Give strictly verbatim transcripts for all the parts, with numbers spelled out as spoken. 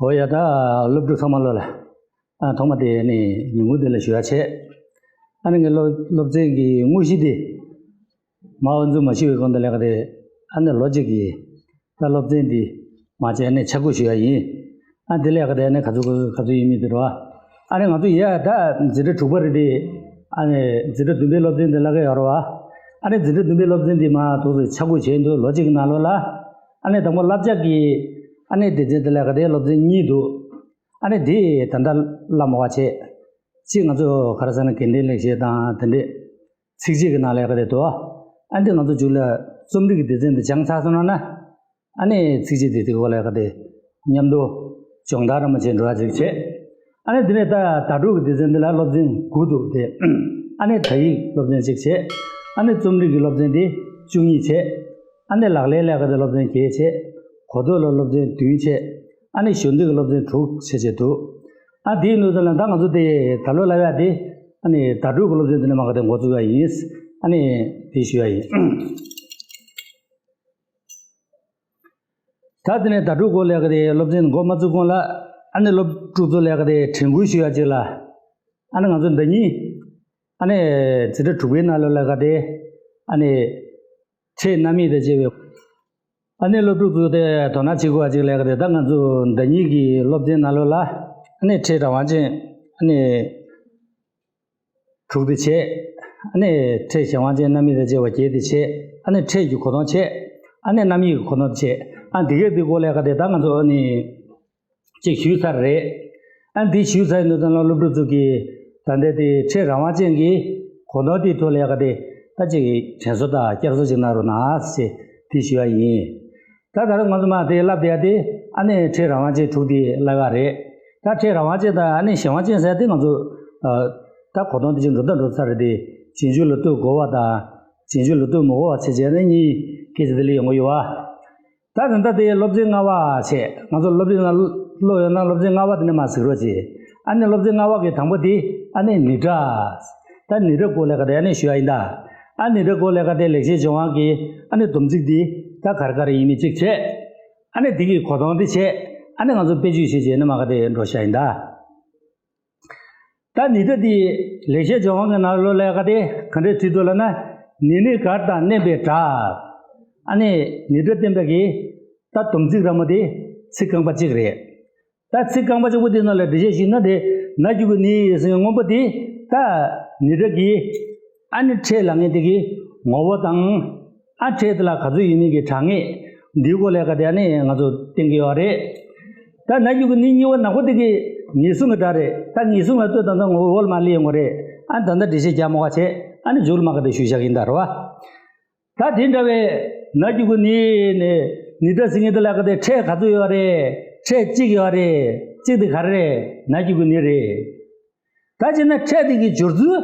འོ་ཡ། ད་སློབ་ཕྲུག་ཚང་མ་ལོ་ལ། ཨ་ཐོག་མ་དེ་ནི་ཉིན་གུང་དེ་ལ་ཞུ་ཡ་བྱས། ཨ་ནི་ངའི་སློབ་སློབ་ཚན་གྱི་དངོས་གཞི་དེ། མ་འོ་འཛུལ་མ་ཤི་བའི་གོང་དུ་ལས་ཀ་དེ། ཨ་ནི་ལོ་གཅིག་གི་ད་སློབ་ཚན་འདི་མ་བྱས་ནས་ཆ་བགོས་ཞུ་ཡ་ཡིན། ཨ་དེ་ལས་ཀ་དེ་ནི་ག་ཚོད་ག་ཚོད་ཡིན་མིན་དེ་རེད་བ། ཨ་ནི་ང་ཚོ་ཡ་ད་འཛིན་གྲྭ་དྲུག་པ་རེད་དེ། ཨ་ནི་འཛིན་གྲྭ་བདུན་པའི་སློབ་ཚན་དེ་ལ་ག་ཡོད་རེད་བ། ཨ་ནི་འཛིན་གྲྭ་བདུན་པའི་སློབ་ཚན་འདི་མ་ཐུག་སུ་ཆ་བགོས་བྱས་འདུག་ལོ་གཅིག་གི་ནང་ལོགས་ལ། ཨ་ནི་དང་པོ་བསླབ་བྱ་གི་ཨ་ནི་སྡེ་ཚན་དེ་ལས་ཀ་དེ་སློབ་ཚན་གཉིས་འདུག་ཨ་ནི་དེ་ད་ལྟ་བསླབ་མ་བ་བྱས། གཅིག་ང་ཚོ་ག་རེ་ཟེར་ན་དགེ་ལྡན་ལེགས་བཤད་དང་དེ་འདྲས། ཚིགས་བཅད་ཀྱི་ནང་ལས་ཀ་དེ་འདུག་ཨ་འདི་ང་ཚོ་མཇུག་ལ་རྩོམ་རིག་གི་སྡེ་ཚན་དེ་སྦྱངས་ཚར་སོང་ན་ན། ཨ་ནི་ཚིགས་བཅད་དེ་དེ་གོ་ལས་ཀ་དེ་མཉམ་དུ་སྦྱོང་བརྡར་རམ་བྱས་འགྲོ་བ་ཅིག་བྱས། ཨ་ནི་དེ་ནས་ད་ཟླ་དྲུག་གི་སྡེ་ཚན་འདི་ལ་སློབ་ཚན་དགུ་འདུག་སྟེ། ཨ་ནི་དག་ཡིག་སློབ་ཚན་གཅིག་བྱས། ཨ་ནི་རྩོམ་རིག་གི་སློབ་ཚན་དེ་བཅུ་གཉིས་བྱས། ཨ་ནི་ལག་ལེན་ལས་ཀ་དེ་སློབ་ཚན་བརྒྱད་བྱས། གོ་རྟོགས་ལ་སློབ་ཚན་བདུན་བྱས། ཨ་ནི་གཞོན་དུས་ཀྱི་སློབ་ཚན་དྲུག་བྱས་བྱས་འདུག་ཨ་དེའི་ནང་ཚན་ལ་ད་ང་ཚོ་དེ་ད་ལོ་ལབ་ཡ་དེ། ཨ་ནི་ཟླ་དྲུག་གི་སློབ་ཚན་དེ་ནས་མ་ག་དེ་འགོ་བཙུགས་ཡ་ཡིན། ཨ་ནི་དེ་ཞུ་ཡ་ཡིན། ད་དེ་ནས་ཟླ་དྲུག་གོ་ལས་ཀ་དེ་སློབ་ཚན་འགོ་མ་བཙུགས་གོང་ལ། ཨ་ནི་སློབ་ཕྲུག་ཚོ་ལས་ཀ་དེ་དྲན་སྐུལ་ཞུ་ཡ་ཅིག་ལ། ཨ་ནི་ང་ཚོ་ཟླ་གཉིས། ཨ་ནི་འཛིན་གྲྭ་དྲུག་པའི་ནང་ལོ་ལས་ཀ་དེ། ཨ་ནི་ཕྲད་རྣམ་དབྱེ་དང་བཅས་པའི། ཨ་ནི་སློབ་ཕྲུག་ཚོ་དེ་དོ་སྣང་བྱེད་དགོས་པ་ཅིག་ལས་ཀ་དེ་ད་ང་ཚོ་ཟླ་གཉིས་ཀྱི་སློབ་ཚན་ནང་ལོ་ལ། ཨ་ནི་ཕྲད་རང་དབང་ཅན། ཨ་ནི། དྲུག་དེ་བྱས། ཨ་ནི་ཕྲད་གཞན་དབང་ཅན་རྣམ་དབྱེ་དང་བཅས་པ་བརྒྱད་དེ་བྱས། ཨ་ནི་ཕྲད་ཀྱི་གོ་དོན་བྱས། ཨ་ནི་རྣམ་དབྱེ་གི་གོ་དོན་བྱས། ཨ་འདི་གའི་འདི་སྐོར་ལས་ཀ་དེ་ད་ང་ཚོ་ཨ་ནི་ཅིག་ཞུས་ཚར་རེད། ཨ་འདི་ཞུས་ཚར་ཡིན་དུས་ཙམ་ལ་སློབ་ཕྲུག་ཚོ་གིས་ད་ལྟ་དེ་ཕྲད་རང་དབང་ཅན་གྱི་གོ་དོན་དེའི་ཐོག་ལས་ཀ་དེ་ད་ཅིག་དྲན་གསོ་དང་བསྐྱར་གསོ་ཅིག་གནང་རོགས་གནང་ཞེས་དེ་ཞུ་བ་ཡིན། ད་ད་རུང་ང་ཚོ་མ་དེ་བསླབ་བསྡད་ཡ་དེ་ཨ་ནི་ཕྲད་རང་དབང་ཅན་དྲུག་དེ་བསླབ་ཡ་རེད། ད་ཕྲད་རང་དབང་ཅན་དང་ཨ་ནི་གཞན་དབང་ཅན་ཟེར་ཡ་དེ་ང་ཚོ། ཨ། ད་གོ་དོན་དེ་ཅིག་འགྲོ་ད་འགྲོ་ཚར་རེད་དེ། རྗེས་འཇུག་ལ་ལྟོས་དགོས་པ་དང་། རྗེས་འཇུག་ལ་ལྟོས་མི་དགོས་པ་བྱས་བྱས་ནས་གཉིས་སྐད་ཆ་དེ་ལ་ཡོང་གི་ཡོད་པ། ད་ད་ལྟ་དེ་སློབ་ཚན་ལྔ་པ་བྱས། ང་ཚོ་སློབ་ཚན་ལ་སློབ་ཡོད་ན་སློབ་ཚན་ལྔ་པ་དེ་ནས་མར་གཟིགས་རོགས་བྱེད། ཨ་ནི་སློབ་ཚན་ལྔ་པ་གི་དང་པོ་དེ་ཨ་ནི་ནི་སྒྲ། ད་ནི་སྒྲ་སྐོར་ལས་ཀ་དེ་ཨ་ནི་ཞུ་ཡ་ཡིན་ད། ཨ་ནི་སྒྲ་སྐོར་ལས་ཀ་དེ་ལེགས་བཤད་ལྗོན་དབང་གི་ཨ་ནི་སྡོམ་ཚིག་འདི་ད་ག་རེ་ག་རེ་ཡིན་མིན་གཅིག་བྱས། ཨ་ནི་འདི་གི་གོ་དོན་འདི་བྱས། ཨ་ནི་ང་ཚོ་དཔེ་བརྗོད་བྱས་བྱས་ནས་མ་ག་དེ་འགྲོ་བྱ་ཡིན་ད། ད་ནི་སྒྲ་འདི་ལེགས་བཤད་ལྗོན་དབང་གི་ནང་ལོགས་ལས་ཀ་དེ་ག་འདྲས་བྲིས་འདུག་ལབ་ན། ནི་ནི་གར་དང་མནན་པའི་སྒྲ། ཨ་ནི་ནི་སྒྲ་བསྟན་པའི་གི་ད་སྡོམ་ཚིག་ར་མོ་དེ་ཚིག་རྐང་པ་གཅིག་རེད། ད་ཚིག་རྐང་པ་གཅིག་པོ་དེ་ནང་ལ་འགྲེལ་བཤད་ཞུས་ན་དེ་ན་གི་གུ་ནི་ཟེར་བའི་སྔོན་པོ་དེ་ད་ནི་སྒྲ་གི་ཨ་ནི་ཕྲད་ལབ་མཁན་དེ་གི་ངོ་བོ་དང་། ཨ་ཕྲད་དེ་ལ་ག་ཚོད་ཡོད་མིན་གྱི་གྲངས་ངེས་འདིའི་སྐོར་ལས་ཀ་དེ་ཨ་ནི་ང་ཚོ་བསྟན་གྱི་ཡོད་རེད། ད་ན་གི་གུ་ནི་གཉིས་པ་ནག་པོ་དེ་གི་ངེས་བཟུང་གི་སྒྲ་རེད། ད་ངེས་བཟུང་ལ་ལྟོས་དང་ད་ངོ་བོ་ལ་མ་སླེབས་ཡོང་གི་རེད། ཨ་ད་ལྟ་འགྲེལ་བཤད་རྒྱག་མ་དགོས་བྱས། ཨ་ནི་མཇུག་ལ་མ་ག་དེ་ཞུ་བཞག་གི་ཡིན་ད་རེད་བ། ད་དེ་འདྲ་བའི་ན་གི་གུ་ནི་ནི་ནི་སྒྲ་ཟེར་མཁན་དེ་ལ་ག་དེ་ཕྲད་ག་ཚོད་ཡོད་རེད། ཕྲད་གཅིག་ཡོད་རེད། གཅིག་དེ་ག་རེ་རེད། ན་གི་གུ་ནི་རེད། ད་བྱས་ན་ཕྲད་དེ་གི་སྦྱོར་ཚུལ།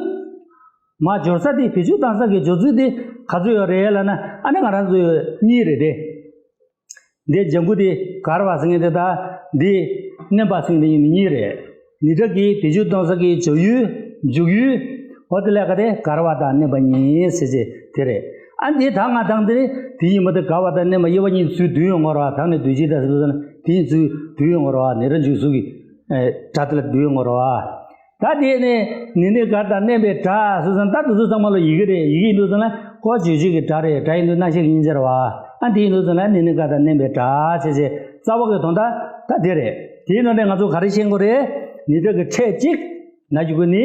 མ་སྦྱོར་ས་དེ་བེད་སྤྱོད་བཏང་ས་གི་སྦྱོར་ཚུལ་དེ་ག་ཚོད་ཡོད་རེད་ལབ་ན། ཨ་ནི་ང་རང་ཚོ་གཉིས་རེད་དེ། འདི་ལྗང་གུ་དེ་གར་བ་ཟེར་མཁན་དེ་དང་འདི་མནན་པ་ཟེར་མཁན་དེ་ཡིན་མིན་གཉིས་རེད། ནི་སྒྲ་གི་བེད་སྤྱོད་གཏོང་ས་གི་སྦྱོར་ཡུལ་འཇུག་ཡུལ། འོ་དེ་ལས་ཀ་དེ་གར་བ་དང་མནན་པ་གཉིས་ཟེར་བྱས་དེ་རེད། ཨ་འདི་ད་ང་དང་དེ་དེ་ཡིན་པ་དེ་གར་བ་དང་མནན་པ་དབྱེ་བ་གཉིས་ཚུལ་བསྡུས་ཡོང་ངོ་ར། དང་ནི་བསྡུས་བྱས་ད་ཟེར་ན་དེ་ཡིན་ཚུལ་བསྡུས་ཡོང་ངོ་ར། ནི་སྒྲ་འཇུག་ཚུལ་གྱི་སྒྲ་དེ་ལ་བསྡུས་ཡོང་ངོ་ར། ད་དེ་ནས་ནི་ནི་གར་དང་མནན་པའི་སྒྲ་ཟེར་ཙང་ད་དེ་ཚོ་ཚང་མ་ལ་ཡི་གེ་རེད། ཡི་གེ་ཡིན་དུས་ཙང་ན་ཀོ་བརྗོད་བྱེད་ཀྱི་སྒྲ་རེད། སྒྲ་ཡིན་དུས་རྣ་ཤེས་ཀྱི་སྙིང་རྗེ་རེད་བ། ཨ་འདི་ཡིན་དུས་ཙང་ན་ནི་ནི་གར་དང་མནན་པའི་སྒྲ་བྱས་བྱས་རྩ་བ་གི་དོན་དག་ད་དེ་རེད། དེའི་ནང་ནས་ང་ཚོ་ག་རེ་ཤེས་དགོས་རེད། ནི་སྒྲ་གི་ཕྲད་གཅིག་ན་གི་གུ་ནི།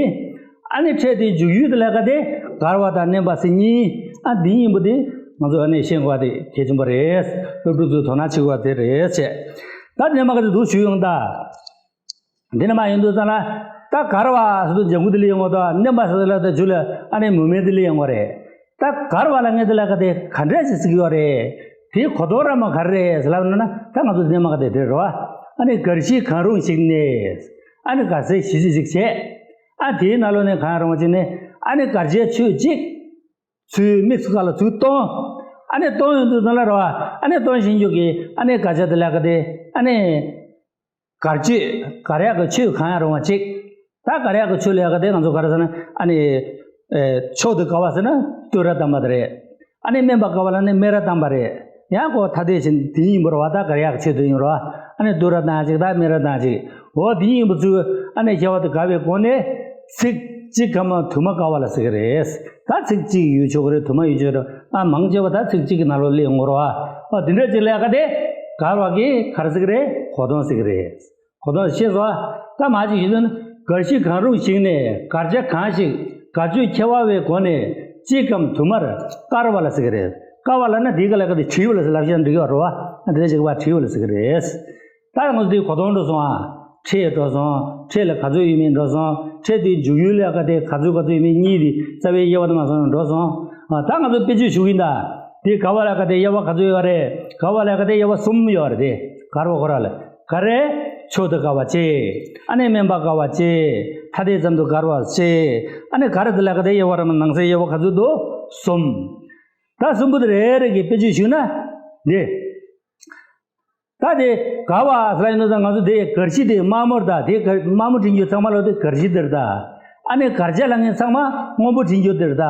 ཨ་ནི་ཕྲད་དེ་འཇུག་ཡུལ་དེ་ལ་ག་དེ་གར་བ་དང་མནན་པ་ཟེར་གཉིས། ཨ་འདི་གཉིས་པོ་དེ་ང་ཚོ་ཨ་ནི་ཤེས་དགོས་པ་དེ་གལ་ཆེན་པོ་རེད། སློབ་ཕྲུག་ཚོས་དོ་སྣང་བྱེད་དགོས་པ་དེ་རེད་བྱས། ད་དེ་མ་ག་དེ་འདུག་ཞུ་ཡོང་ད། འདི་ནས་མ་ཡིན་དུས་ཙང་ན། ད་གར་བ་ཟེར་དུས་ལྗང་གུ་དེ་ལ་ཡོང་གི་འདུག་མནན་པ་ཟེར་དུས་ལ་ད་མཇུག་ལ་ཨ་ནི་མུ་མེད་དེ་ལ་ཡོང་གི་རེད། ད་གར་བ་ལབ་མཁན་དེ་ལ་ག་དེ་ག་འདྲས་ཅིག་ཟེར་གྱི་ཡོད་རེད། དེའི་གོ་དོན་ར་མ་ག་རེ་རེད་ཟེར་ལབ་ན་ན། ད་ང་ཚོ་འདི་ནས་མ་ག་དེ་དེ་རེད་བ། ཨ་ནི་གར་གཞི་གང་རུང་ཞིག་ནས། ཨ་ནི་གར་ཟས་ཞི་ཞི་ཞིག་བྱས། ཨ་དེའི་ནང་ལོགས་ནས་གང་རུང་བ་ཅིག་ནས། ཨ་ནི་གར་བྱས་ཆོས་གཅིག་ཚུར་དམིགས་སུ་བཀར་ལ་ཚུར་གཏོང་། ཨ་ནི་གཏོང་ཡོང་དུས་ཙང་ལ་ར་བ། ཨ་ནི་གཏོང་བཞིན་འཇུག་གི་ཨ་ནི་གར་བྱ་དེ་ལ་ག་དེ་ཨ་ནི། གར་གཅོད། གར་ཡག་གི་ཆོས་གང་ཡང་རུང་བ་གཅིག་ད་གར་ཡག་གི་ཆོས་ལས་ཀ་དེ་ང་ཚོ་ག་རེ་ཟེར་ན་ཨ་ནི། ཨེ། མཆོག་ཏུ་དགའ་བ་ཟེར་ན་བསྟོད་ར་བཏང་བ་དེ་རེད། ཨ་ནི་སྨན་པ་དགའ་བ་ལ་ནི་སྨད་ར་བཏང་བ་རེད། ཡང་ཁོ་ཐ་དད་ཅིག་དེ་ཡིན་པ་རེད་བ། ད་གར་ཡག་གི་ཆོས་དེ་ཡིན་རེད་བ། ཨ་ནི་ཏུ་ར་བཏང་གཅིག་དང་སྨེ་ར་བཏང་གཅིག་འོ་དེ་གཉིས་པོ་ཚུར་ཨ་ནི་ཁྱད་པར་དུ་དགར་བའི་སྒོ་ནས་ཚིག་གཅིག་གམ་དུ་མ་དགར་བ་ལ་ཟེར་གི་རེད། ད་ཚིག་གཅིག་ཡོད་ཆོག་གི་རེད། དུ་མ་ཡོད་ཆོག་གི་རེད། ཨ་མང་ཆེ་བ་ད་ཚིག་གཅིག་གི་ནང་ལོགས་སླེབས་ཡོང་གི་རེད་བ། ཨ་དེ་འདྲ་ཅིག་ལས་ཀ་དེ་དགར་བ་གི་ག་རེ་ཟེར་གི་རེད། གོ་དོན་ཟེར་གི་རེད། གོ་དོན་ཤེས་སོང་། ད་མ་ཅིག་ཞུས་ན་གར་ཞི་གང་རུང་ཞིག་ནས་གར་བྱ་གང་ཞིག་གར་ཆོས་ཁྱད་པར་བའི་སྒོ་ནས་གཅིག་གམ་དུ་མར་དཀར་བ་ལ་ཟེར་གི་རེད། དཀར་བ་ལ་ན་འདི་ག་ལ་ག་དེ་བྲིས་པ་ལ་ཟེར་ལབ་བཤད་འགྲིག་གི་རེད་བ། དེ་ལ་ཞིག་པ་བྲིས་པ་ལ་ཟེར་གི་རེད། ད་ང་ཚོ་འདི་གོ་དོན་འགྲོ་སོང་ཨ། ཕྲད་འགྲོ་སོང་། ཕྲད་ལ་ག་ཚོད་ཡོད་མེད་འགྲོ་སོང་། ཕྲད་དེའི་འཇུག་ཡུལ་ལ་ག་དེ་ག་ཚོད་ག་ཚོད་ཡོད་མེད་གཉིས་དེ་རྩ་བའི་དབྱེ་བ་དུ་མ་སོང་འགྲོ་སོང་། ཨ་ད་ང་ཚོ་དཔེ་བརྗོད་ཞུ་གི་ཡིན་ད། དེ་དགར་བ་ལ་ག་དེ་དབྱེ་བ་ག་ཚོད་ཡོད་རེད། དགར་བ་ལ་ག་དེ་དབྱེ་བ་གསུམ་ཡོད་རེད། དེ་དགར་བ་ཁོ་ར་ལ། ག་རེ། མཆོག་ཏུ་དགར་བ་བཅས། ཨ་ནི་དམན་པ་དགར་བ་བཅས། ཐ་དད་ཙམ་དུ་དགར་བ་བཅས། ཨ་ནི་ག་རེ་དེ་ལ་ག་དེ་དབྱེ་བ་ར་མ་ནང་གསེས་དབྱེ་བ་ག་ཚོད་འདུག་གསུམ། ད་གསུམ་པོ་དེ་རེ་རེ་གི་དཔེ་བརྗོད་ཞུས་ན། འདི། ད་དེ་དགར་བ་ཟེར་ཡིན་ན་ང་ཚོ་དེ་གར་ཞི་དེ་དམར་མོར་ད་དེ་གར་དམར་མོ་བྲིས་རྒྱུ་ཚང་མ་ལོ་དེ་གར་ཞི་དེར་ད། ཨ་ནི་གར་བྱ་ལ་ངན་ཚང་མ་སྔོན་པོ་བྲིས་རྒྱུ་དེར་ད།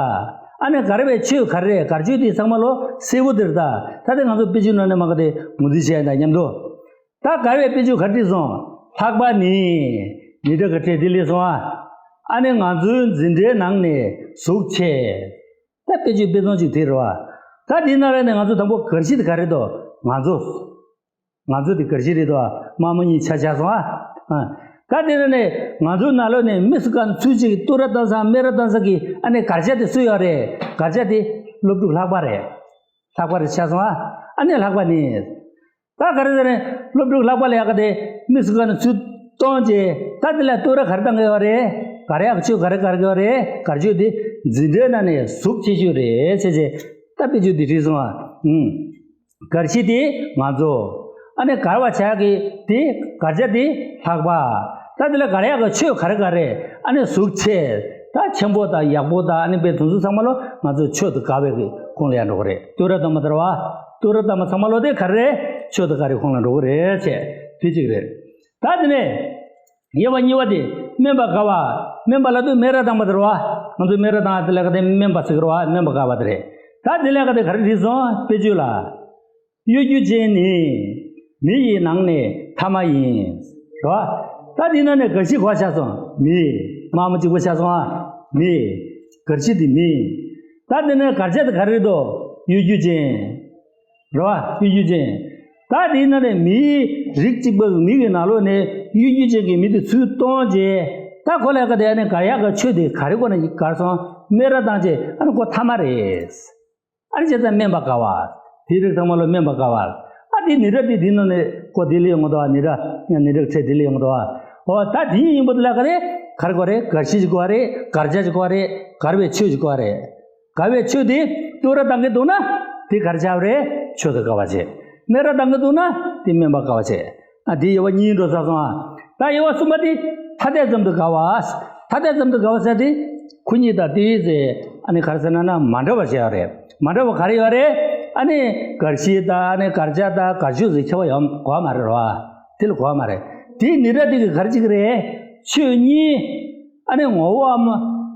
ཨ་ནི་དགར་བའི་ཆོས་ག་རེ་གར་ཆོས་དེ་ཚང་མ་ལོ་སེར་པོ་དེར་ད། ད་དེ་ང་ཚོ་དཔེ་བརྗོད་ནང་ནས་མ་ག་དེ་ངོས་འཛིན་བྱས་ཡིན་ད་མཉམ་དུ། ད་དགར་བའི་དཔེ་བརྗོད་ག་བྲིས་སོང་། ལྷག་པ་ནི། ནི་ད་ག་ཕྲད་དེ་ལས་སོང་ཨ། ཨ་ནི་ང་ཚོའི་འཛིན་གྲྭའི་ནང་ནས་གཟུགས་ཆེ། ད་དཔེ་བརྗོད་དཔེ་མཚོན་ཅིག་དེ་རེད་བ། ད་དེའི་ནང་ལ་ནས་ང་ཚོ་དང་པོ་གར་ཞི་དེ་ག་རེ་འདུག་ང་ཚོ། ང་ཚོ་དེ་གར་ཞི་རེད་དོ། དམར་མོ་གཉིས་ཆ་ཆ་སོང་ཨ། ཨ། ད་དེ་ནས་ནས་ང་ཚོའི་ནང་ལོགས་ནས་མི་སུ་ག་ཚུལ་གཅིག་གིས་ཏུ་ར་བཏང་ས་སྨེ་ར་བཏང་ས་གི་ཨ་ནི་གར་བྱ་དེ་སུ་ཡོད་རེད། གར་བྱ་དེ་སློབ་ཕྲུག་ལྷག་པ་རེད། ལྷག་པ་རེད་ཆ་སོང་ཨ། ཨ་ནི་ལྷག་པ་ནི། ད་ག་རེ་ཟེར་ནས་སློབ་ཕྲུག་ལྷག་པ་ལ་ཡག་ག་དེ་མི་སུ་ག་ཚུལ་གཏོང་བྱས་ད་དེ་ལ་ཏུ་ར་ག་རེ་བཏང་གི་ཡོད་རེད། གར་ཡག་ཆོས་ག་རེ་གར་གི་ཡོད་རེད། གར་ཆོས་དེ་འཛིན་གྲྭའི་ནང་ནས་གཟུགས་ཆེ་ཤོས་རེད་ཟེར་བྱས་ད་དཔེ་བརྗོད་དེ་བྲིས་སོང་ཨ། ཨུམ། གར་ཞི་དེ་ང་ཚོ། ཨ་ནི་དགར་བ་བྱ་གི་དེ་གར་བྱ་དེ་ལྷག་པ། ད་དེ་ལ་གར་ཡག་གི་ཆོས་ག་རེ་ག་རེ། ཨ་ནི་གཟུགས་ཆེ། ད་ཆེན་པོ་དང་ཡག་པོ་དང་ཨ་ནི་དཔེ་དེ་ཚོ་ཚང་མ་ལོ་ང་ཚོ་མཆོག་ཏུ་དགར་བའི་གི་ཁོངས་ལ་ཡང་འགྲོ་གི་རེད། ཏུ་ར་བཏང་མ་དར་བ། ཏུ་ར་བཏང་མ་ཚང་མ་ལོ་དེ་ག་རེ་རེད། མཆོག་ཏུ་དགར་བའི་ཁོངས་ལ་འགྲོ་གི་རེད་ཅེས་དེ་གཅིག་རེད། ད་དེ་ནས། དབྱེ་བ་གཉིས་པ་དེ་དམན་པ་དགར་བ། དམན་པ་ལ་དུ་སྨེ་ར་བཏང་མ་དར་བ། ང་ཚོ་སྨེ་ར་བཏང་དེ་ལ་ག་དེ་དམན་པ་ཟེར་གི་རེད་བ། དམན་པ་དགར་བ་དེ་རེད། ད་དེ་ལ་ག་དེ་ག་རེ་བྲིས་སོང་དཔེ་བརྗོད་ལ། གཡོ་སྒྱུ་ཅན་ནི། མི་ཡི་ནང་ནས་ཐ་མ་ཡིན། རེད་བ། ད་འདི་ནང་ནས་གར་ཞི་ག་ཆགས་སོང་། མི། དམར་མོ་གཅིག་པོ་ཆགས་སོང་ཨ། མི། གར་ཞི་དེ་མི། ད་འདི་ནས་གར་བྱ་དེ་ག་རེ་འདུག་གཡོ་སྒྱུ་ཅན། རེད་བ། གཡོ་སྒྱུ་ཅན། ད་འདི་ནང་ནས་མིའི་རིགས་གཅིག་པ་གི་མི་གི་ནང་ལོགས་ནས་གཡོ་སྒྱུ་ཅན་གྱི་མི་དེ་ཚུར་གཏོང་བྱས། ད་ཁོ་ལ་ག་དེ་ཨ་ནི་གར་ཡག་གི་ཆོས་དེ་ག་རེ་སྒོ་ནས་གར་སོང་། སྨེ་ར་བཏང་བྱས་ཨ་ནི་ཁོ་ཐ་མ་རེད། ཨ་ནི་བྱས་ཙང་དམན་པ་དགར་བ། དེའི་རིགས་ཚང་མ་ལོ་དམན་པ་དགར་བ། ཨ་དེ་ནི་ར་དེ་དེའི་ནང་ནས་ཁོ་དེ་ལས་ཡོང་གི་འདུག་ཨ། ནི་ར་ཡང་ནི་ར་ཁྲེ་དེ་ལས་ཡོང་གི་འདུག་ཨ། འོ་ད་དེ་ཡིན་པ་དེ་ལ་ག་རེ། གར་གོ་རེ། གར་ཞི་གོ་རེ། གར་བྱ་གོ་རེ། གར་བའི་ཆོས་གོ་རེ། གར་བའི་ཆོས་དེ་ཏུ་ར་བཏང་གི་འདུག་ན་དེ་གར་བྱ་བ་རེད། མཆོག་ཏུ་དགར་བ་བྱས། སྨེ་ར་བཏང་གི་འདུག་ན་དེ་དམན་པ་དགར་བ་བྱས། ཨ་དེ་དབྱེ་བ་གཉིས་འགྲོ་ཚར་སོང་ཨ། ད་དབྱེ་བ་གསུམ་པ་དེ་ཐ་དད་ཙམ་དུ་དགར་བ། ཐ་དད་ཙམ་དུ་དགར་བ་ཟེར་དེ་ཁོ་གཉིས་དང་དེའི་ཟེར་ཨ་ནི་ག་རེ་ཟེར་ན་ན་མ་འདྲ་བ་བྱས་ཡོད་རེད། མ་འདྲ་བ་ག་རེ་ཡོད་རེད། ཨ་ནི་གར་ཞི་དང་ཨ་ནི་གར་བྱ་དང་གར་ཆོས་ཟེར་ཁྱད་པར་ཡོད་གོ་བ་མ་རེད་རོ། དེ་ལ་གོ་བ་མ་རེད། དེ་ནི་ར་དེ་གི་གར་གཅིག་རེད། ཆོས་གཉིས། ཨ་ནི་ངོ་བོའམ་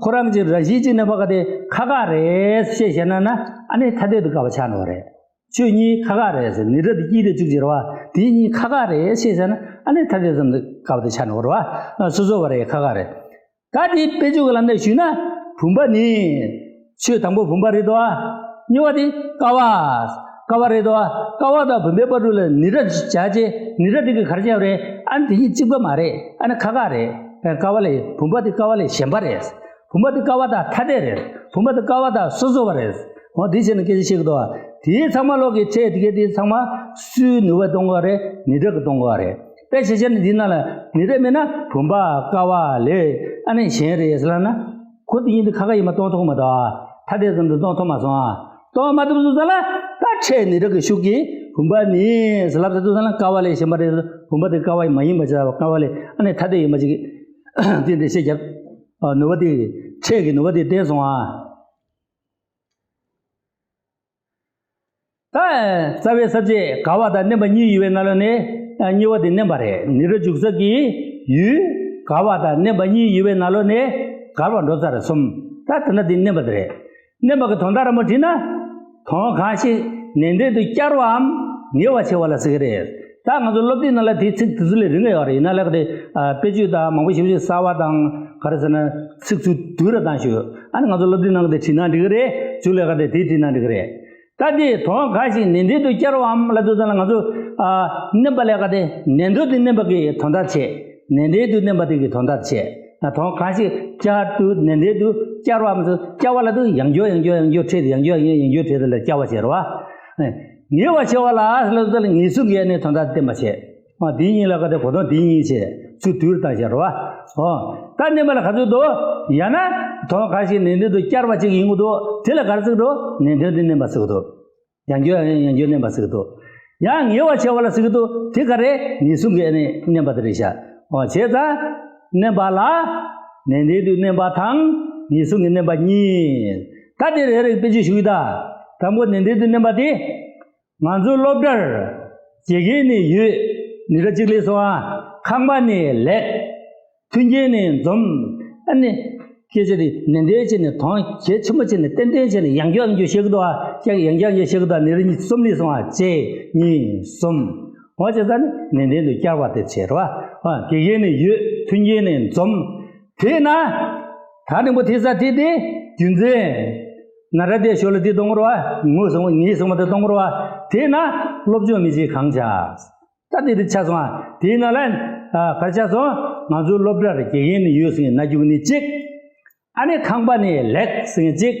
ཁོ་རང་གི་རང་བཞིན་གཅིག་ནས་ཕ་ག་དེ་ཁག་ཁག་རེད་ཅེས་བཤད་ན་ན་ཨ་ནི་ཐ་དད་དུ་དགར་བ་ཆགས་འགྲོ་བ་རེད། ཆོས་གཉིས་ཁག་ཁག་རེད་ཟེར། ནི་ར་དེ་གཅིག་རེད་གཅིག་རེད་བ། དེ་གཉིས་ཁག་ཁག་རེད་ཅེས་བཤད་ན་ཨ་ནི་ཐ་དད་ཙམ་དུ་དགར་བ་དེ་ཆགས་འགྲོ་བ་རེད་བ། སོ་སོ་བ་རེད་ཁག་ཁག་རེད། ད་དེའི་དཔེ་བརྗོད་ཀྱི་ལམ་ནས་ཞུས་ན། བུམ་པ་ནི། ཆོས་དང་པོ་བུམ་པ་རེད་དོ། གཉིས་པ་དེ་ཀ་བ། ཀ་བ་རེད་དོ། ཀ་བ་དང་བུམ་པའི་བར་དུ་ལ་ནི་ར་བྱ་བྱེད་ནི་ར་དེ་གི་གར་བྱ་རེད། ཨ་ནི་དེ་གཉིས་གཅིག་པ་མ་རེད། ཨ་ནི་ཁག་ཁག་རེད། ཀ་བ་ལས་བུམ་པ་དེ་ཀ་བ་ལས་གཞན་པ་རེད། བུམ་པ་དེ་ཀ་བ་དང་ཐ་དད་རེད། བུམ་པ་དེ་ཀ་བ་དང་སོ་སོ་བ་རེད། འོ་དེ་བྱས་ནས་སྐད་ཆ་བཤད་ཀྱི་འདུག་བ། དེའི་ཚང་མ་ལོག་གི་ཕྲད་དེ་གའི་དེའི་ཚང་མ་སུའི་ནུས་པ་གཏོང་དགོས་རེད། ནི་ར་གི་གཏོང་དགོས་རེད། དཔེ་ཆ་བཞག་ན་འདི་ནང་ལ་ནི་ར་མེད་ན་བུམ་པ་ཀ་བ་ལས་ཨ་ནི་གཞན་རེད་ཟེར་ལབ་ན། ཁོ་དེ་ཡིན་དུས་ཁག་ཁག་ཡིན་པ་གཏོང་ཐུབ་མ་ཐུབ་ཨ། ཐ་དད་ཙམ་དུ་གཏོང་ཐུབ་མ་སོང་ཨ། གཏོང་མ་ཐུབ་སོང་ཙང་ལ་ད་ཕྲད་ནི་ར་གི་ཤུགས་ཀྱིས་བུམ་པ་ནི་ཟེར་ལབ་ཚར་དུས་ཙང་ལ་ཀ་བ་ལས་གཞན་པ་རེད། བུམ་པ་དེ་ཀ་བ་མ་ཡིན་པ་ཅིག་ལ་ཀ་བ་ལས་ཨ་ནི་ཐ་དད་ཡིན་པ་ཅིག་གིས་དེ་འདྲ་བཤད་རྒྱབ། ནུས་པ་དེ་ཕྲད་ཀྱི་ནུས་པ་དེ་བསྟན་སོང་ཨ། ད་རྩ་བའི་ས་བཅད་དགར་བ་དང་བརྣན་པ་གཉིས་ཡོད་པའི་ནང་ལོགས་ནས་གཉིས་པ་དེ་བརྣན་པ་རེད། ནི་ར་འཇུག་ས་ཀྱི་ཡུལ་དགར་བ་དང་བརྣན་པ་གཉིས་ཡོད་པའི་ནང་ལོགས་ནས་དགར་བ་འགྲོ་ཚར་རེད་གསུམ། ད་དེ་ན་དེ་བརྣན་པ་དེ་རེད། བརྣན་པ་གི་དོན་དག་ར་མ་བྲིས་ན། དོན་གང་ཞིག་ནན་ཏན་དུ་བསྐྱར་བའམ་ཉེ་བར་བྱེད་པ་ལ་ཟེར་གི་རེད། ད་ང་ཚོ་སློབ་དེབ་ནང་ལ་དེའི་ཚིག་དེ་ཚོ་ལས་རིང་ཡོད་རེད། ཡིན་ན་ལས་ཀ་དེ་དཔེ་བརྗོད་དང་མང་པོ་ཞིབ་ཞིབ་གསར་བ་དང་ག་རེ་ཟེར་ན་ཚིག་ཚུལ་བསྡུས་ར་བཏང་ཞུ། ཨ་ནི་ང་ཚོ་སློབ་དེབ་ནང་གི་དེ་བྲིས་ན་འགྲིག་གི་རེད། བཅུ་ལས་ཀ་དེ་དེ་བྲིས་ན་འགྲིག་གི་རེད། ད་དེ་དོན་གང་ཞིག་ནན་ཏན་དུ་བསྐྱར་བའམ་ལབ་དུས་ཙམ་ལ་ང་ཚོ་ཨ་བསྣན་པ་ལས་ཀ་དེ་ནན་ཏན་དུ་བསྣན་པ་གི་དོན་དག་བྱེད། ནན་ཏན་དུ་བསྣན་པ་དེ་གི་དོན་དག་བྱེད། ད་དོན་གང་ཞིག་བསྐྱར་དུ་ནན་ཏན་དུ་བསྐྱར་བའམ་ཚོ་བསྐྱར་བ་ལབ་དུས་ཡང་བསྐྱར་ཡང་བསྐྱར་ཡང་བསྐྱར་བྲིས་ཏེ་ཡང་བསྐྱར་ཡང་བསྐྱར་བྲིས་ཏེ་ལ་བསྐྱར་བ་བྱེད་རོགས། ངེས་པར་བྱ་བ་ལ་ལབ་དུས་ཙམ་ལ་ངེས་བཟུང་གི་ཨ་ནི་དོན་དག་བསྟན་པ་བྱེད། ཨ་དེ་གཉིས་ལ་ག་དེ་གོ་དོན་དེ་གཉིས་བྱས་ཚུལ་དུས་ལྟར་བྱ་རོགས། ཨོ། ད་བསྣན་པ་ལ་ག་ཚོད་དོ། ཡང་ན་དོན་གང་ཞིག་ནན་ཏན་དུ་བསྐྱར་བ་ཅིག་ཡིན་དགོས་དོ། དེ་ལ་ག་རེ་ཟེར་དོ། ནན་ཏན་དུ་བསྣན་པ་ཟེར་དོ། ཡང་བསྐྱར་ཡང་བསྐྱར་བསྣན་པ་ཟེར་དོ། ཡང་ངེས་པར་བྱ་བ་ལ་ཟེར་དོ། དེ་ག་རེ་ངེས་བཟུང་གི་ཨ་ནི་བསྣན་པ་དེ་རེད་ཤག་ཨོ་བྱས་ཙང་། བསྣན་པ་ལ་ནན་ཏན་དུ་བསྣན་པ་དང་ངེས་བཟུང་གི་བསྣན་པ་གཉིས། ད་དེ་རེ་རེ་དཔེ་བརྗོད་ཞུ་གི་ད། དང་པོ་ནན་ཏན་དུ་བསྣན་པ་དེ། ང་ཚོའི་སློབ་གྲྭར་དགེ་རྒན་ནི་ཡོད། ནི་ར་གཅིག་ལས་སོང་ཨ། ཁང་པ་ནི་ལེགས། མཐུན་རྐྱེན་ནི་འཛོམས། ཨ་ནི། སྐད་ཆ་དེ་ནན་ཏན་བྱས་ནས་དོན་གལ་ཆེན་པོ་བྱས་ནས་ཏན་ཏན་བྱས་ནས་ཡང་བསྐྱར་ཡང་བསྐྱར་བཤད་ཀྱི་འདུག་ཨ། ཡང་བསྐྱར་ཡང་བསྐྱར་བཤད་ཀྱི་འདུག་ཨ། ནི་ར་གཉིས་གསུམ་ལས་སོང་ཨ། གཅིག་གཉིས་གསུམ། འོ་བྱས་ཙང་ནི་ནན་ཏན་དུ་བསྐྱར་བ་དེ་བྱེད་རོགས་ཨ། དགེ་རྒན་ནི་ཡོད། མཐུན་རྐྱེན་ནི་འཛོམས། དེས་ན། ད་རིང་པོ་དེ་ས་དེ་དེ་རྒྱུ་མཚན། ན་ར་དེ་ཞོར་ལ་དེ་གཏོང་རོགས་ཨ། ངོས་བཟུང་བ་ངེས་བཟུང་བ་དེ་གཏོང་རོགས་ཨ། དེས་ན་སློབ་སྦྱོང་མི་བྱེད་གང་བྱ། ད་དེ་དེ་ཆགས་སོང་ཨ། དེའི་ནང་ལ་ཨ་ག་རེ་ཆགས་སོང་། ང་ཚོའི་སློབ་གྲྭར་དགེ་རྒན་ནི་ཡོད་ཟེར་ན་རྒྱུ་ནི་གཅིག་ཨ་ནི་ཁང་པ་ནི་ལེགས་ཟེར་གཅིག་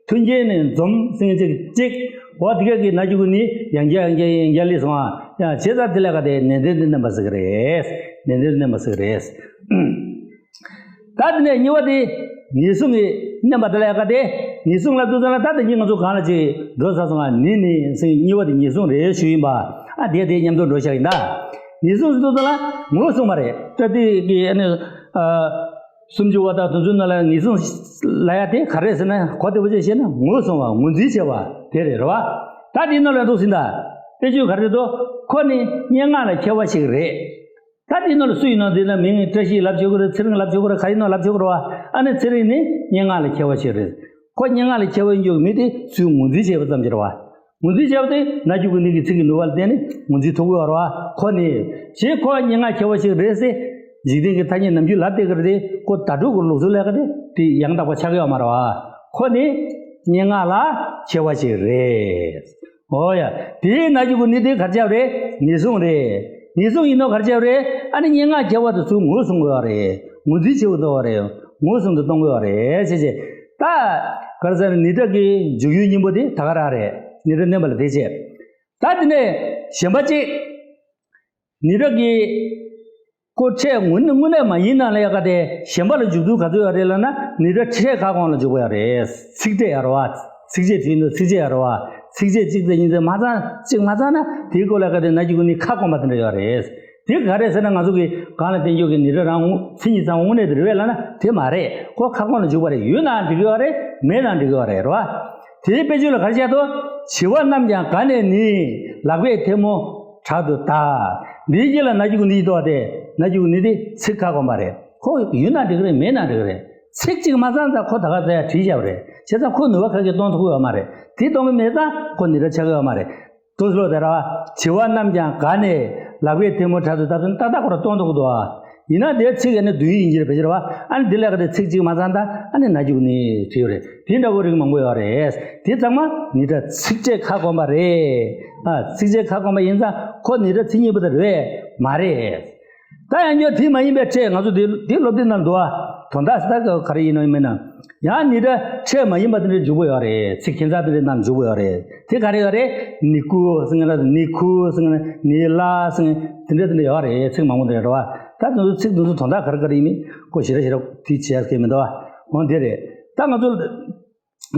མཐུན་རྐྱེན་ནི་འཛོམས་ཟེར་གཅིག་གཅིག་འོ་དེ་ག་གི་ན་རྒྱུ་གུ་ནི་ཡང་བསྐྱར་ཡང་བསྐྱར་ཡང་བསྐྱར་ལས་སོང་ཨ། ཡང་བྱས་ཙང་དེ་ལས་ཀ་དེ་ནན་ཏན་དུ་བསྣན་པ་ཟེར་གི་རེད། ནན་ཏན་དུ་བསྣན་པ་ཟེར་གི་རེད། ད་དེ་ནས་གཉིས་པ་དེ་ངེས་བཟུང་གི་བསྣན་པ་དེ་ལས་ཀ་དེ་ངེས་བཟུང་ལ་ཏུ་ཙང་ལ་ད་དེ་གཉིས་ང་ཚོ་གང་ལ་ཅིག་འགྲོ་ས་སོང་ཨ། ནི་ནི་ཟེར་གཉིས་པ་དེ་ངེས་བཟུང་རེད་ཞུ་ཡིན་པ་ཨ། དེ་དེ་མཉམ་དུ་འགྲོ་བཞག་ཡིན་ད། ངེས་བཟུང་ཟེར་ཏུ་ཙང་ལ་ངོས་བཟུང་བ་རེད། ད་དེ་གི་ཨ་ནི་ཨ། སུམ་ཅུ་པ་དང་དོན་ཚན་ནང་ལ་ངེས་བཟུང་ལ་ཡ་དེ་ག་རེ་ཟེར་ན་གོ་བདེ་པོ་ཅིག་བཤད་ན་ངོས་བཟུང་བ་ངོས་འཛིན་བྱེད་པ་དེ་རེད་རེད་བ། ད་དེའི་ནང་ལ་འདུག་ཟིན་ད། དཔེ་བརྗོད་ག་རེ་འདུག་ཁོ་ནི་སྙན་ངག་ལ་མཁས་པ་ཞིག་རེད། ད་དེའི་ནང་ལ་སུ་ཡིན་ནོ་དེ་ལ་མིང་བཀྲ་ཤིས་ལབ་ཆོག་གི་རེད། ཚེ་རིང་ལབ་ཆོག་གི་རེད། ག་ཡིན་ནོ་ལབ་ཆོག་གི་རེད་བ། ཨ་ནི་ཚེ་རིང་ནི་སྙན་ངག་ལ་མཁས་པ་ཞིག་རེད། ཁོ་སྙན་ངག་ལ་མཁས་པ་ཡིན་རྒྱུ་མི་དེ་ཚུར་ངོས་འཛིན་བྱས་པ་ཙམ་གྱིས་རེད་བ། ངོས་འཛིན་བྱས་པ་དེ་ན་རྒྱུ་གི་ནི་གི་ཚིག་གི་ནུས་པ་ལ་བརྟེན་ནས་ངོས་འཛིན་ཐུབ་ཀྱི་ཡོད་རེད་བ། ཁོ་ནི་ཞེས་ཁོ་སྙན་ངག་མཁས་པ་ཞིག་རེད་ཟེར། འཇིག་རྟེན་གྱི་ཐ་སྙད་ནམ་རྒྱུན་ལབ་བསྡད་ཀྱི་རེད་དེ་ཁོ་ད་དྲུག་གི་ལུགས་སྲོལ་ལས་ཀ་དེ་དེ་ཡང་དག་པ་ཆགས་ཀྱི་ཡོད་མ་རེད་བ། ཁོ་ནི་སྙན་ངག་ལ་མཁས་པ་ཞིག་རེད། འོ་ཡ། དེའི་ན་རྒྱུ་གི་ནི་དེ་གར་བྱ་བ་རེད། ངེས་བཟུང་རེད། ངེས་བཟུང་ཡིན་ནོ་གར་བྱ་བ་རེད། ཨ་ནི་སྙན་ངག་མཁས་པ་དེ་ཚུར་ངོས་བཟུང་དགོས་པ་རེད། ངོས་འཛིན་བྱེད་དགོས་དོ་བ་རེད། ངོས་བཟུང་དུ་གཏོང་དགོས་པ་རེད་ཟེར་བྱས། ད་གར་ཟེར་ནི་སྒྲ་གི་འཇུག་ཡུལ་སྙིང་པོ་དེ་ད་ག་རང་རེད། ནི་སྒྲ་བསྣན་པ་ལ་དེ་བྱས། ད་དེ་ནས་གཞན་པ་གཅིག་ནི་སྒྲ་གི་ཀོ་ཕྲད་དངོས་གནས་དངོས་གནས་མ་ཡིན་ན་ལ་ཡ་ག་དེ་གཞན་པ་ལ་འཇུག་ཚུལ་ག་ཚོད་ཡོད་རེད་ལབ་ན་ནི་སྒྲ་ཕྲད་ཁ་སྐོང་ལ་འཇུག་པ་ཡོད་རེད། ཚིགས་ཕྲད་ཡོད་རེད་བ། ཚིགས་བཅད་བྲིས་འདུག་ཚིགས་བཅད་ཡོད་རེད་བ། ཚིགས་བཅད་གཅིག་དང་གཉིས་དང་མ་ཚང་གཅིག་མ་ཚང་ན་དེའི་སྐོར་ལ་ག་དེ་ན་རྒྱུ་གི་ནི་ཁ་སྐོང་པ་དེ་འདྲ་ཡོད་རེད། དེ་ག་རེ་ཟེར་ན་ང་ཚོ་གི་གང་ལ་བརྟེན་རྒྱུ་གི་ནི་སྒྲ་རང་ཚིག་གཉིས་ཚང་དངོས་གནས་དེ་རེད་བས་ལབ་ན་དེ་མ་རེད། ཁོ་ཁ་སྐོང་ལ་འཇུག་པ་རེད། ཡོད་ན་འགྲིག་གི་ཡོད་རེད། མེད་ན་འགྲིག་གི་ཡོད་རེད་རེད་བ། དེའི་དཔེ་བརྗོད་ལ་ག་རེ་བྱས་ཏོ། བྱི་བ་རྣམས་ཀྱང་དགའ་ནས་ནི་ལག་པས་ཐལ་མོ་དྲག་ཏུ་བཏགས། འདིའི་རྗེས་ལ་ན་རྒྱུ་གི་ནི་ཏོ་དེ་ན་རྒྱུ་གི་ནི་དེ་ཚིག་ཁ་སྐོང་པ་རེད། ཁོ་ཡོད་ན་འགྲིག་གི་རེད། མེད་ན་འགྲིག་གི་རེད། ཚིག་གཅིག་མ་ཚང་ཙང་ཁོ་ད་ག་ཚད་ཡ་བྲིས་བཞག་པ་རེད། བྱས་ཙང་ཁོ་ནུས་པ་ག་གེ་གཏོང་ཐུབ་ཀྱི་ཡོད་མ་རེད། དེ་གཏོང་གི་མེད་ཙང་ཁོ་ནི་ར་ཆགས་ཀྱི་ཡོད་མ་རེད། དུ་སློ་དེ་ར་བ། བྱི་བ་རྣམས་ཀྱང་དགའ་ནས་ལག་པས་ཐལ་མོ་དྲག་ཏུ་བཏགས་ཟེར་ན་ཏག་ཏག་ཁོ་ར་གཏོང་ཐུབ་ཀྱི་འདུག་ཨ། ཡིན་ན་དེའི་ཚིག་ཨ་ནི་བསྡུས་ཡིག་ཡིན་གྱི་རེད་བེད་སྤྱོད་ར་བ། ཨ་ནི་འདི་ལས་ཀ་དེ་ཚིག་གཅིག་མ་ཚང་ད་ཨ་ནི་ན་རྒྱུ་གི་ནི་བྲིས་ཡོད་རེད། དེ་འདྲ་བོ་རིགས་མང་པོ་ཡོད་རེད། དེ་ཚང་མ་ནི་སྒྲ་ཚིགས་བཅད་ཁ་སྐོང་པ་རེད། ཨ་ཚིགས་བཅད་ཁ་སྐོང་པ་ཡིན་ཙང་ཁོ་ནི་སྒྲ་ཚིག་གཉིས་པོ་དེ་རེད་མ་རེད། ད་ཡང་བསྐྱར་དེ་མ་ཡིན་པའི་ཕྲད་ང་ཚོ་དེ་དེ་སློབ་དེབ་ནང་འདུག་ཨ། དོན་དག་ས་ད་ག་རེ་ཡིན་ནོ་ཡིན་མིན་ན། ཡང་ནི་སྒྲ་ཕྲད་མ་ཡིན་པ་དེ་འདྲ་འཇུག་པ་ཡོད་རེད། ཚིག་ཁྱད་མཚར་དེ་འདྲ་རྣམས་འཇུག་པ་ཡོད་རེད། དེ་ག་རེ་ཡོད་རེད། ནི་ཀུ་ཟེར་ན་ནི་ཁུ་ཟེར་ན་ནི་ལ་ཟེར་ན་དེ་འདྲ་དེ་འདྲ་ཡོད་རེད། ཚིག་མང་པོ་འདྲ་རེད་བ། ད་དེ་ཚོ་ཚིག་དེ་ཚོ་དོན་དག་ག་རེ་ག་རེ་ཡིན་མིན་ཁོ་ཞེ་དྲག་ཞེ་དྲག་དེ་བྱེད་ཡ་གི་མི་འདུག་བ། འོ་དེ་རེད། ད་ང་ཚོ་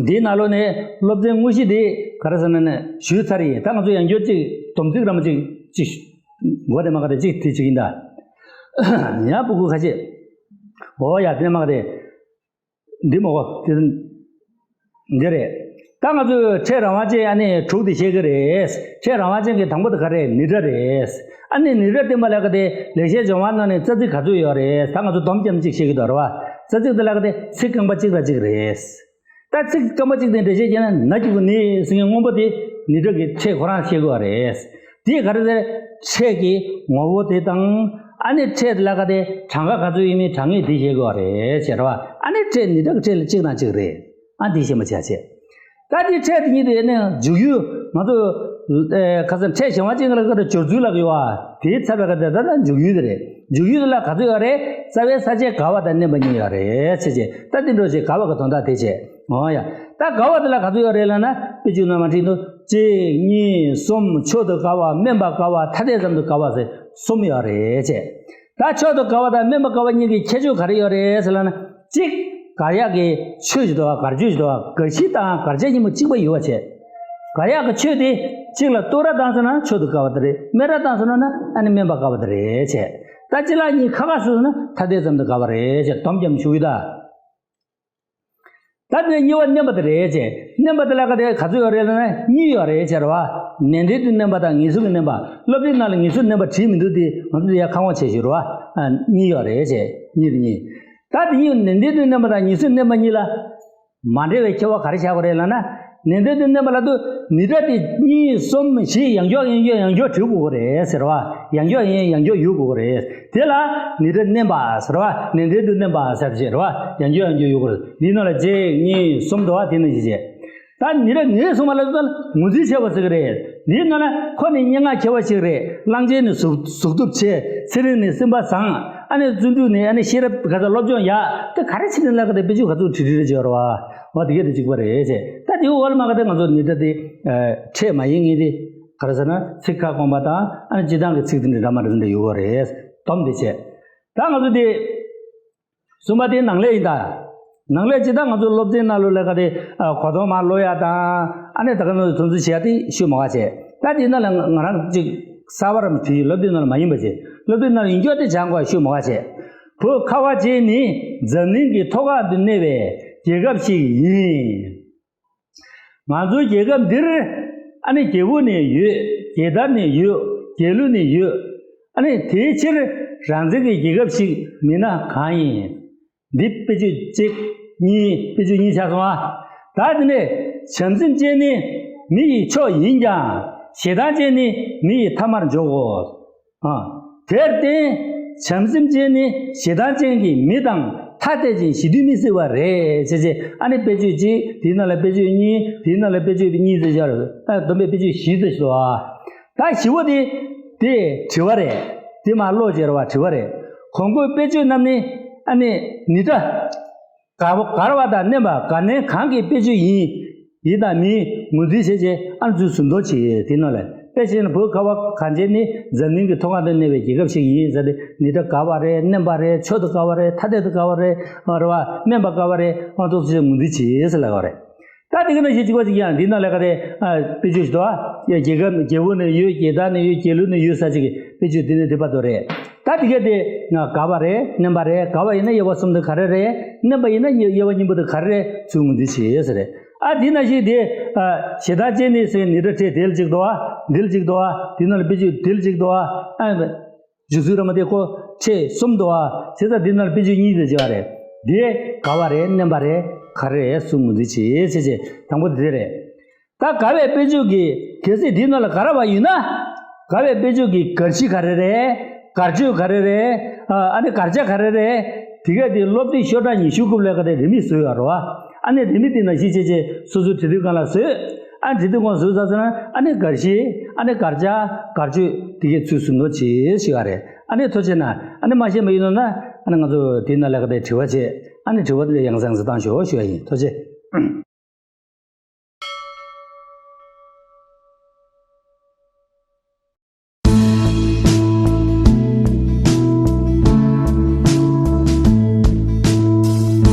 འདིའི་ནང་ལོགས་ནས་སློབ་ཚན་དངོས་གཞི་དེ་ག་རེ་ཟེར་ན་ནི་ཞུས་ཚར་ཡིན། ད་ང་ཚོ་ཡང་བསྐྱར་ཅིག་སྡོམ་ཚིག་ར་མ་ཅིག་ཅིག་མགོ་དེ་མ་ག་དེ་ཅིག་དེ་ཅིག་ཡིན་ད། ཡང་སྤུ་གུ་ཁ་ཤས། འོ་ཡ་དེ་མ་ག་དེ། འདི་མོ་གོ་དེ་འདི་རེད། ད་ང་ཚོས་ཕྲད་རང་དབང་ཅན་ཨ་ནི་དྲུག་དེ་བཤད་ཀྱི་རེད། ཕྲད་རང་དབང་ཅན་གྱི་དང་པོ་དེ་ག་རེ་ནི་སྒྲ་རེད། ཨ་ནི་ནི་སྒྲ་བསྟན་པ་ལས་ཀ་དེ་ལེགས་བཤད་ལྗོན་དབང་ནང་ནས་རྩ་ཚིག་ག་ཚོད་ཡོད་རེད། ད་ང་ཚོ་སྡོམ་རྐྱང་གཅིག་བཤད་ཀྱི་འདུག་རེད་བ། རྩ་ཚིག་དེ་ལས་ཀ་དེ་ཚིག་རྐང་པ་གཅིག་ར་གཅིག་རེད། ད་ཚིག་རྐང་པ་གཅིག་དེ་འགྲེལ་བཤད་བྱས་ན་ན་རྒྱུ་གི་ནི་ཟེར་མཁན་སྔོན་པོ་དེ་ནི་སྒྲ་གི་ཕྲད་ཁོ་རང་བཤད་དགོས་པ་རེད། དེ་ག་རེ་རེད། ཕྲད་ཀྱི་ངོ་བོ་དེ་དང་། ཨ་ནི་ཕྲད་དེ་ལ་ག་དེ་གྲངས་ཀ་ག་ཚོད་ཡིན་མིན་གྲངས་ངེས་དེ་བཤད་དགོས་རེད་ཟེར་བ། ཨ་ནི་ཕྲད་ནི་ཕྲད་ཀྱི་ཕྲད་ལ་གཅིག་དང་གཅིག་རེད། ཨ་འདི་ཤེས་མ་བྱ་བྱས། ད་འདི་ཕྲད་དེ་ཉིད་དུ་ཡོད་ནས་འཇུག་ཡུལ་ང་ཚོ་ཨེ་ཁ་སང་ཕྲད་གཞན་དབང་ཅན་གྱི་ལ་ཀ་དང་སྦྱོར་ཚུལ་ལ་ཡོད་བ། དེའི་ཚབ་པའི་ཀ་དེ་ད་ལྟ་འཇུག་ཡུལ་དེ་རེད། འཇུག་ཡུལ་དེ་ལ་ག་ཚོད་ཡོད་རེད། རྩ་བའི་ས་བཅད་དགར་བ་དང་བརྣན་པ་གཉིས་ཡོད་རེད་ཟེར་བྱས། ད་འདི་འདྲ་ཞིག་དགར་བ་གི་དོན་དག་དེ་བྱས། འོ་ཡ། ད་དགར་བ་དེ་ལ་ག་ཚོད་ཡོད་རེད་ལབ་ན། དཔེ་བརྗོད་ནང་མ་བྲིས་འདུག་གཅིག་གཉིས་གསུམ། མཆོག་ཏུ་དགར་བ། དམན་པ་དགར་བ། ཐ་དད་ཙམ་དུ་དགར་བ་ཟེར་གསུམ་ཡོད་རེད་བྱས། ད་མཆོག་ཏུ་དགར་བ་དང་དམན་པ་དགར་བ་གཉིས་ཀྱི་ཁྱད་ཆོས་ག་རེ་ཡོད་རེད་ཟེར་ལབ་ན། གཅིག་དགར་ཡག་གི་ཆོས་ཅིག་འདུག་བ། དགར་ཆོས་ཅིག་འདུག་བ། དགར་གཞི་དང་དགར་བྱ་གཉིས་པོ་གཅིག་པ་ཡོད་པ་བྱས། དགར་ཡག་གི་ཆོས་དེ་གཅིག་ལ་སྟོར་བ་བཏང་སོང་ན་མཆོག་ཏུ་དགར་བ་དེ་རེད། དམན་བ་བཏང་སོང་ན་ཨ་ནི་དམན་པ་དགར་བ་དེ་རེད་བྱས། ད་སྤྱི་བླ་གཉིས་ཁ་ཁ་སོ་སོ་ན་ཐ་དད་ཙམ་དུ་དགར་བ་རེད་བྱས། སྡོམ་རྒྱབ་ནས་ཞུ་གི་ད། ད་དེ་གཉིས་པ་བརྣན་པ་དེ་རེད་བྱས། བརྣན་པ་དེ་ལ་ག་དེ་ག་ཚོད་ཡོད་རེད་ལབ་ན་གཉིས་ཡོད་རེད་བྱས་རེད་བ། ནན་ཏན་དུ་བརྣན་པ་དང་ངེས་སོ་གི་བརྣན་པ། སློབ་དེབ་ནང་ལ་ངེས་སོ་བརྣན་པ་བྲིས་མི་འདུག་དེ་ང་ཚོ་ཡར་ཁ་སྐོང་བྱས་ཞུ་རེད་བ། ཨ་གཉིས་ཡོད་རེད་བྱས། གཉིས་དེ་གཉིས། ད་དེ་གཉིས་ནན་ཏན་དུ་བརྣན་པ་དང་ངེས་སོ་བརྣན་པ་གཉིས་ལ་མ་འདྲ་བའི་ཁྱད་པར་ག་རེ་ཆགས་དགོས་རེད་ལབ་ན། ནན་ཏན་དུ་བརྣན་པ་ལ་དུ་ནི་སྒྲ་དེ་གཉིས་གསུམ་བཞི་ཡང་བསྐྱར་ཡང་བསྐྱར་ཡང་བསྐྱར་བྲི་དགོས་ཀྱི་རེད་ཟེར་བ། ཡང་བསྐྱར་ཡང་ཡང་བསྐྱར་ཡོད་དགོས་ཀྱི་རེད། དེ་ལ་ནི་སྒྲ་བརྣན་པ་ཟེར་བ། ནན་ཏན་དུ་བརྣན་པ་ཟེར་བྱས་རེད་བ། ཡང་བསྐྱར་ཡང་བསྐྱར་ཡོད་དགོས་རེད། འདིའི་ནང་ལ་གཅིག་གཉིས་གསུམ་འདུག་བ། དེ་ནང་བཞིན་བྱས། ད་ནི་སྒྲ་ངོས་བཟུང་བ་ལ་དུ་ངོས་འཛིན་བྱས་པ་ཟེར་གྱི་རེད། འདིའི་ནང་ལ་ཁོ་ནི་སྙན་ངག་མཁས་པ་ཞིག་རེད། གླང་ཆེན་ནི་གཟུགས་གཟུགས་སྟོབས་ཆེ། ཚེ་རིང་ནི་སེམས་པ་བཟང་། ཨ་ནི་བརྩོན་འགྲུས་ནི་ཨ་ནི་ཤེས་རབ་ག་ཚ་སློབ་སྦྱོང་ཡག་དེ་ག་རེ་བྱས་ནས་ལ་ག་དེ་དཔེ་བརྗོད་ག་ཚོད་བྲིས་བྲིས་རེ་བྱས་རེད་བ། འོ་དེ་གས་དེ་གཅིག་པ་རེད་བྱས། ད་དེའི་འོག་ལ་མ་ག་དེ་ང་ཚོ་ནི་སྒྲ་དེ་ཕྲད་མ་ཡིན་ངེས་དེ་ག་རེ་ཟེར་ན། ཚིག་ཁ་སྐོང་པ་དང་ཨ་ནི་སྤྱི་བཏང་གི་ཚིག་དེ་འདྲ་འདྲ་མ་འདྲ་འདྲ་ཡོད་རེད། སྡོམ་དེ་བྱས། ད་ང་ཚོ་དེ་གསུམ་པ་དེ་ནང་ལས་ཡིན་ད། ནང་ལས་ཇི་ལྟར་ང་ཚོ་སློབ་ཚན་ནང་ལོགས་ལས་ཀ་དེ་གོ་རྟོགས་མར་ཀློག་ཡ་དང་། ཨ་ནི་ད་ག་ནང་དོན་ཚན་བྱེད་ཡ་དེ་ཤོད་མ་ག་བྱས། ད་དེ་ནང་ལ་ང་རང་གཅིག་གསར་པ་རམ་དེའི་སློབ་དེབ་ནང་ལ་མ་ཡིན་པ་བྱས། སློབ་དེབ་ནང་ལ་ཡིན་རྒྱུ་དེ་སྦྱང་དགོས་ཤོད་མ་ག་བྱས། བོད་ཁ་བ་ཅན་ནི་འཛམ་གླིང་གི་མཐོ་སྒང་དུ་གནས་པའི་རྒྱལ་ཁབ་ཞིག་ཡིན། ང་ཚོའི་རྒྱལ་ཁབ་འདིར་ཨ་ནི་རྒྱལ་པོ་ནི་ཡོད། རྒྱལ་དར་ནི་ཡོད། རྒྱལ་གླུ་ནི་ཡོད། ཨ་ནི་དེའི་ཕྱིར་རང་བཙན་གྱི་རྒྱལ་ཁབ་ཞིག་མིན་ན་གང་ཡིན། འདི་དཔེ་བརྗོད་གཅིག་གཉིས། དཔེ་བརྗོད་གཉིས་ཆགས་སོང་ཨ། ད་དེ་ནས་བྱམས་སེམས་ཅན་ནི་མི་ཡི་མཆོག་ཡིན་ཀྱང་། ཞེ་སྡང་ཅན་ནི་མི་ཡི་ཐ་མར་འཇོག་གོ། ཨ། དེར་བརྟེན་བྱམས་སེམས་ཅན་ནི་ཞེ་སྡང་ཅན་གྱི་མི་དང་ཐ་དད་ཅིང་ཞི་དུལ་མི་སྲིད་པ་རེད་ཟེར་བྱས། ཨ་ནི་དཔེ་བརྗོད་གཅིག་དེའི་ནང་ལ་དཔེ་བརྗོད་གཉིས། དེའི་ནང་ལ་དཔེ་བརྗོད་གཉིས་ཟེར་བྱས། ཨ་བསྡོམས་པས་དཔེ་བརྗོད་བཞི་ཟེར་བྱས་ཨ། ད་བཞི་པོ་དེ་དེ་དྲི་བ་རེད། དེ་མར་ཀློག་བྱས་རེད་བ། དྲི་བ་རེད། གོང་འཁོད་དཔེ་བརྗོད་རྣམས་ནི་ཨ་ནི་ནི་སྒྲ་དགར་དགར་བ་དང་བརྣན་པ་དགར་ནན་གང་གི་དཔེ་བརྗོད་ཡིན། ཡིན་དང་མིན་ངོས་འཛིན་བྱས་རྗེས་ཨ་ནི་ཚུར་ཟུར་འདོན་བྱེད། དེ་ནང་ལ་དཔེ་བྱས་ན་བོད་ཁ་བ་གངས་ཅན་ནི་འཛམ་གླིང་གི་མཐོ་སྒང་དུ་གནས་པའི་རྒྱལ་ཁབ་ཞིག་ཡིན་ཟེར་ཏེ། ནི་སྒྲ་དགར་བ་རེད། བརྣན་པ་རེད། མཆོག་ཏུ་དགར་བ་རེད། ཐ་དད་དུ་དགར་བ་རེད། ཨ་རེད་བ། དམན་པ་དགར་བ་རེད། ཨ་ཏོག་ཙམ་ངོས་འཛིན་བྱེད་ཟེར་ལབ་པ་རེད། ད་དེ་ག་ནང་བཞིན་གཅིག་པ་གཅིག་ཀྱང་འདི་ནང་ལ་ག་རེ་ཨ་དཔེ་བརྗོད་ཞིག་འདུག་ཨ། རྒྱལ་ཁབ་རྒྱལ་པོ་ནི་ཡོད། རྒྱལ་དར་ནི་ཡོད། རྒྱལ་གླུ་ནི་ཡོད་ཟེར་ཅིག་གི་དཔེ་བརྗོད་འདི་ནི་འདི་པ་དོ་རེད། ད་དེ་ག་དེ་ང་དགར་བ་རེད། བརྣན་པ་རེད། དགར་བ་ཡིན་ན་དབྱེ་བ་གསུམ་དེ་ག་རེ་རེད། བརྣན་པ་ཡིན་ན་དབྱེ་དབྱེ་བ་གཉིས་པོ་དེ་ག་རེ་རེད། ཚུར་ངོས་འཛིན་བྱེད་ཟེར་རེད། ཨ་འདི་ནང་བཞིན་དེ་ཨ་ཞེ་སྡང་ཅན་ནི་ཟེར་ནི་སྒྲ་ཕྲད་དེ་ལ་གཅིག་འདུག་ཨ། འདི་ལ་གཅིག་འདུག་ཨ། འདི་ནང་ལ་དཔེ་བརྗོད་འདི་ལ་གཅིག་འདུག་ཨ། ཨ་སྦྱོར་ཚུལ་ར་མ་དེ་ཁོ་ཕྲད་གསུམ་འདུག་ཨ། བྱས་ཙང་འདི་ནང་ལ་དཔེ་བརྗོད་གཉིས་དེ་བྱས་པ་རེད། དེ་དགར་བ་རེད། བརྣན་པ་རེད། ག་རེ་རེད། ཚུར་ངོས་འཛིན་བྱེད་ཟེར་བྱས། དང་པོ་དེ་རེད། ད་དགར་བའི་དཔེ་བརྗོད་ཀྱི་གལ་སྲིད་འདིའི་ནང་ལ་དགར་བ་ཡོད་ན། དགར་བའི་དཔེ་བརྗོད་ཀྱི་དགར་གཞི་ག་རེ་རེད། དགར་བརྗོད་ག་རེ་རེད། ཨ་ནི་དགར་བྱ་ག་རེ་རེད། དེ་ག་དེ་སློབ་དེབ་ཤོག་གྲངས་ཉི་ཤུ་སྐོར་ལ་ག་དེ་རིན་མེད་བཟོས་ཡོད་རེད་བ། ཨ་ནི་རིན་མེད་དེ་ནང་བཞིན་བྱས་བྱས་སོ་སོའི་འབྲི་དུས་སྒང་ལ་བཟོས། ཨ་འབྲི་དུས་སྒང་བཟོས་ཚར་སོང་ན་ཨ་ནི་དགར་གཞི། ཨ་ནི་དགར་བྱ། དགར་བརྗོད་དེ་གས་ཚུར་ཟུར་འདོན་བྱེད་ཞུ་བ་རེད། ཨ་ནི་ཐུགས་རྗེ་གནང་། ཨ་ནི་མ་ཤེས་པ་ཡིན་ནོ་ན་ཨ་ནི་ང་ཚོ་དེའི་ནང་ལ་ག་དེ་དྲི་བ་བྱེད། ཨ་ནི་དྲི་བ་དེ་ཡང་སེ་ཡང་སེ་བཏང་ཤོག་ཞུ་བ་ཡིན། ཐུགས་རྗེ།